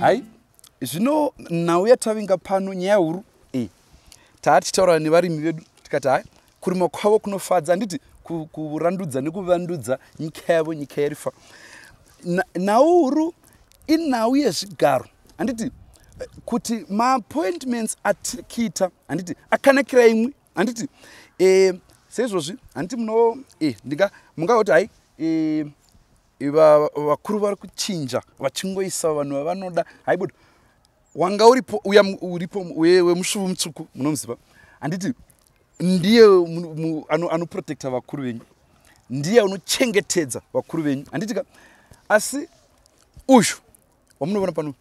Hai, zvino nhau yatavinga pano, nyaya huru, taa tichitaura nevarimi vedu, tikati hai, kurima kwavo kunofadza, handiti? Kurandudza nekuvandudza nyika yavo, nyika yerifa. Nhau huru inhau yezvigaro, handiti? Kuti maappointments atiri kuita, handiti, akanakira imwe, handiti? Seizvozvi, handiti, muno ndinga mungavoti hai, vakuru vari kuchinja vachingoisa vanhu vavanoda. Haibuda wanga uripo uya uripo wemusvuvu mutsvuku, munomuziva, handiti? Ndiye anoprotecta vakuru venyu, ndiye unochengetedza vakuru venyu, handiti ka? Asi uyu wamunoona pano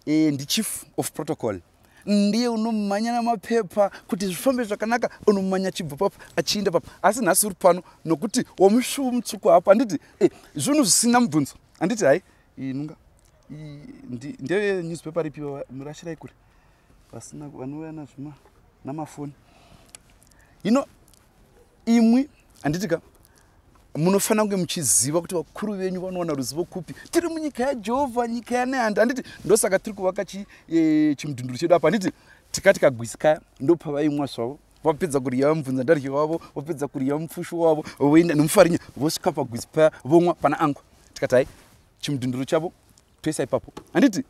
ndichief of protocol, ndiye unomhanya namapepa kuti zvifambe zvakanaka, unomhanya chibva papa achiinda papa. Asi nhasi uri pano nokuti womusvuvu mutsvuku hapo, handiti? Zvinhu zvisina mubvunzo, handiti? Hai, inunga ndeye newspaper ripi? Murashirai kure, vasina vanouya nazvima namafoni. Hino imwi, handiti ka, munofanira kunge muchiziva kuti vakuru venyu vanowana ruzivo kupi. Tiri munyika yaJehovha, nyika yaNehanda, handiti? Ndosaka tiri kuvaka chimudhunduru chedu apa, handiti? Tikati kagwisi kaya ndopavaimwa zvavo, vapedza kurya vamubvunza ndarya wavo, vapedza kurya mupfushu wavo, voenda nemufarinya, vosvika pagwisi paya, vomwa pana angwa. Tikati hai, chimudhunduru chavo toisa ipapo, handiti?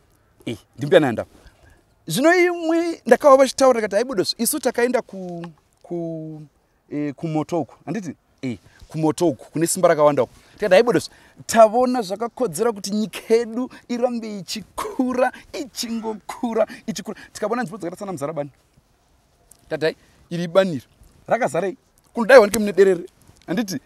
Ndimbuya Nehanda. Zvino imwe ndakava vachitaura, ndikati haibudos, isu takaenda kumoto uku, handiti? Kumoto uku kune simba rakawanda uku. Tikati haibudos, tavona zvakakodzera kuti nyika yedu irambe ichikura, ichingokura, ichikura. Tikavona nzvimbo dzakaita sana Muzarabani. Tati hai, iri baniro rakazarei, kunodai wanike mune derere, handiti?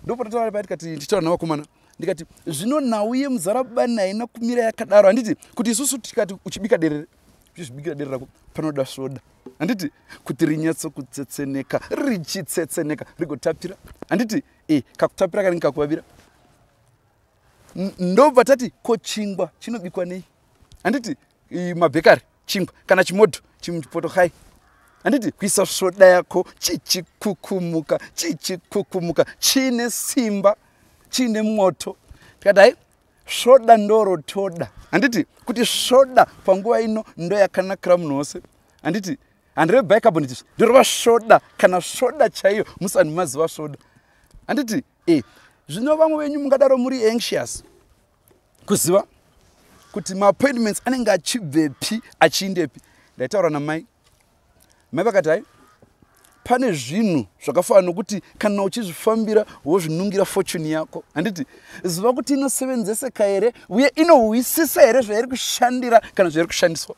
Ndopatataura paya, tikati ndichitaura navakomana, ndikati zvino nhau yeMuzarabani haina kumira yakadaro, handiti? Kuti isusu tikati uchibika derere, uchizvibikira derere rako, panoda svoda, handiti, kuti rinyatsokutsetseneka, richitsetseneka rigotapira, handiti? Kakutapira kanenge kakuvavira. Ndobva tati ko chingwa chinobikwa nei, handiti? Mabhekari chingwa kana chimodho chimuchipotohai, handiti? Kuisa svoda yako, chichikukumuka, chichikukumuka, chiine simba, chiine moto. Tikati hai, svoda ndorotoda, handiti? Kuti svoda panguva ino ndo yakanakira munhu wose, handiti? Handireve bicarbonate, ndoreva svoda, kana svoda chaiyo, musani maziva svoda, handiti? Zvino vamwe venyu mungadaro muri anxious kuziva kuti maappointments anenge achibvepi achiindepi. Ndaitaura namai, mai vakati hai, pane zvinhu zvakafanana nokuti kana uchizvifambira wozvinungira fortune yako, handiti? Ziva kuti inosevenzeseka here uye inohwisisa here zvairi kushandira kana zvairi kushandiswa.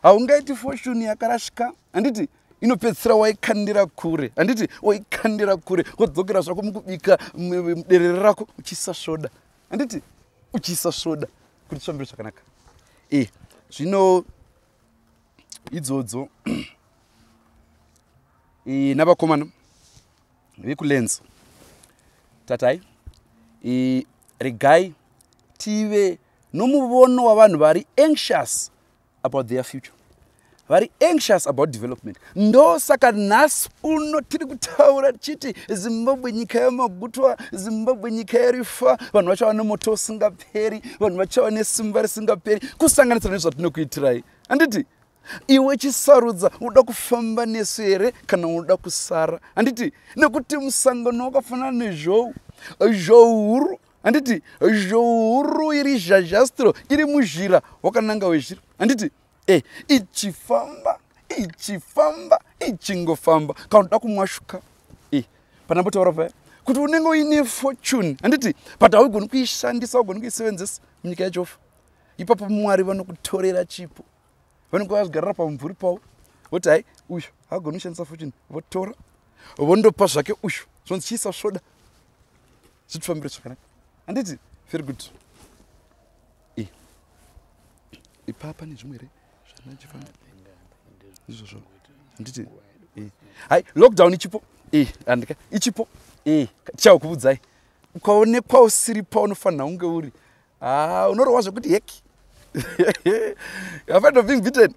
Haungaiti fortune yakarashika, handiti? Inopedzisira waikandira kure, handiti? Waikandira kure, wodzokera zvako mukubika derere rako uchiisa svoda, handiti? Uchiisa svoda kuti zvifambire zvakanaka. Zvino idzodzo navakomana vekuLens, tatai regai tive nomuvono wavanhu vari anxious about their future, vari anxious about development. Ndosaka nhasi uno tiri kutaura tichiti Zimbabwe nyika yamagutwa, Zimbabwe nyika yerifa. Vanhu vachava nemoto usingaperi, vanhu vachava nesimba risingaperi, kusanganisira nezvatinokuitirai, handiti? Iwe chisarudza, unoda kufamba nesu here kana unoda kusara, handiti? Nekuti musangano wakafanana nezhou, zhou huru, handiti? Zhou huru iri zhazhastro iri muzhira wakananga wezhira, handiti? Ichifamba, ichifamba, ichingofamba. Kana unoda kumwashuka, panambotaura paya kuti unenge uine fortune, handiti? But haugoni kuishandisa, haugoni kuisevenzesa munyika yaJehovha. Ipapo Mwari vanokutorera chipo, vanenge vazvigarira pamumvuri pavo, voti hai, uyu haagoni kushandisa fortune, votora vondopa zvake uyu. Zvonzi chiisa svoda zvitifambire zvakanaka, handiti? Very good. Ipapa nezvimwe here zvanachifamba izvozvo, handiti? Hai, lockdown ichipo, andika ichipo, tichakuudzai. Ukaonekwa usiri paunofanira kunge uri, ah, unorohwa zvekuti heki. You're afraid of being beaten.